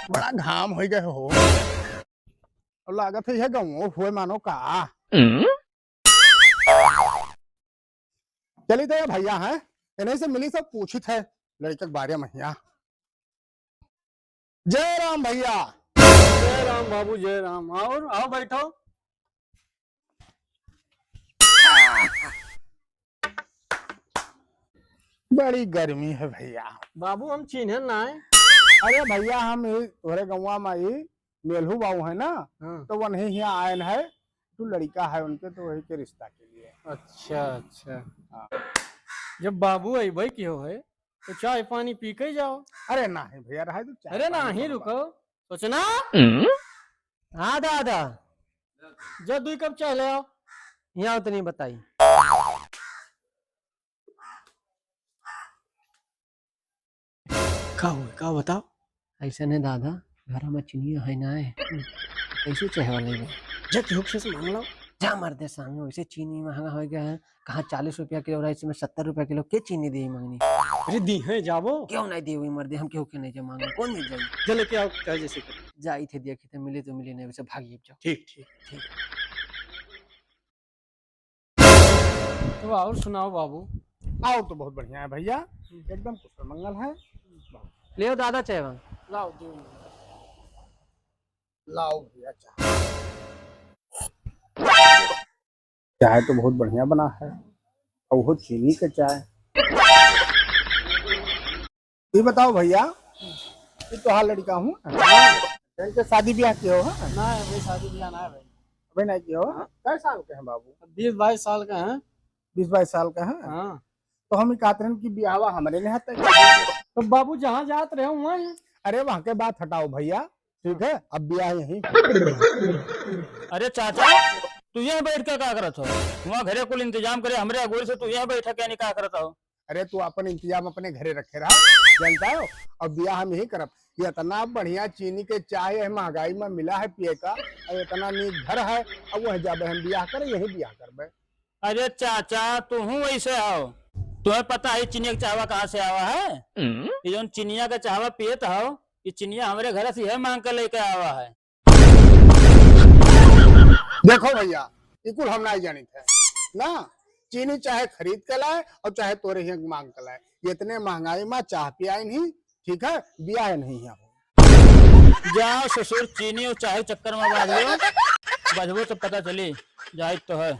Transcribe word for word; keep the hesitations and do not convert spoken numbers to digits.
बड़ा घाम होइ गए हो। अब लागत है यह गाँव हुए मानो का। चली तो ये भैया हैं, इन्हीं से मिली, सब पूछित है लड़के के बारे में। यहाँ जय राम भैया। जय राम बाबू, जय राम। और आओ, बैठो। बड़ी गर्मी है भैया। बाबू, हम चीन्हे ना है। अरे भैया, हम ई तोहरे गौवा में ई मेलहू बाबू है ना, हाँ। तो वनही हियाँ आयन है, तू लड़का है उनके, तो वही के रिश्ता के लिए। अच्छा, अच्छा। हाँ। जब बाबू अइबे किहो है, तो चाय पानी पी के जाओ। अरे नाही भैया, रहे तो चाय अरे पानी नाही, तो रुको, सोचना। हाँ दादा, जा दुई कप चाय ले आओ। यहाँ उतनी बताई। का हुए, का बताओ? ऐसा नहीं दादा, घर में चीनिया है ना है। कैसे चाय वाले में? जा केहू से मांग लो। जा मर्दे, सामने वैसे चीनी महंगा हो गया है। कहाँ चालीस रुपया किलो रहा, इसमें सत्तर रुपया किलो के चीनी दे मांगनी? अरे दी है, जाबो। क्यों नहीं दे हुई मर्दे, हम क्यों के नहीं जा मांगे, कौन मिल जाए? जा लेके आओ, चाहे जैसे करो। जाई थे देखी थे, मिले तो मिले, नहीं वैसे भागिए जाओ। ठीक, ठीक। ठीक। तो और सुनाओ बाबू। और तो बहुत बढ़िया है भैया, एकदम कुशल मंगल है। ले दादा चाय बा। लाओ, दो। लाओ भैया चाय। चाय तो बहुत बढ़िया बना है, और वो चीनी के चाय। ये बताओ भैया, ये तोहार लड़का हूँ, इनके शादी ब्याह किहो है? ना है भाई, शादी ब्याह ना है भाई। अबे नहीं किहो? हाँ। कै साल के हैं बाबू? बीस बाईस साल के हैं। बीस बाईस साल के हैं? हाँ। तो हम ई कहत रहन कि ब्याहवा हमरे नहीं है। तो बाबू जहाँ जात रहे वहाँ है। अरे वहाँ के बात हटाओ भैया, ठीक है, अब ब्याह यहीं। अरे चाचा, तू यहाँ बैठ के का करत हो? वहाँ घरे कुल इंतजाम करे हमरे अगोरी से, तू यहाँ बैठ के यानी का करत हो? अरे तू अपन इंतजाम अपने घरे रखे रहा, जानता हो? अब ब्याह हम यहीं करब। ये इतना बढ़िया चीनी के चाय है, महंगाई में मिला है पिए का, और इतना नीक घर है, अब वह जाबे हम ब्याह करे, यहीं ब्याह करबे। अरे चाचा, तू हूँ वैसे हो, तुम्हें पता है चीनी के चाहवा कहाँ से आवा है? हम्म। ये जौन चिनिया के चाहवा पियत हो, ये चिनिया हमरे घर से यह मांग के लेके आवा है। देखो भैया, ई कुल हम नाहीं जानित है ना। चीनी चाहे खरीद के लाए और चाहे तोरे हियाँ मांग के लाए, इतने महंगाई में चाह पियाई नहीं, ठीक है, बियाह नहीं है। जाओ ससुर, चीनी और चाह के चक्कर में बाझ गयो, बझबो तो पता चली, जाइत तो है।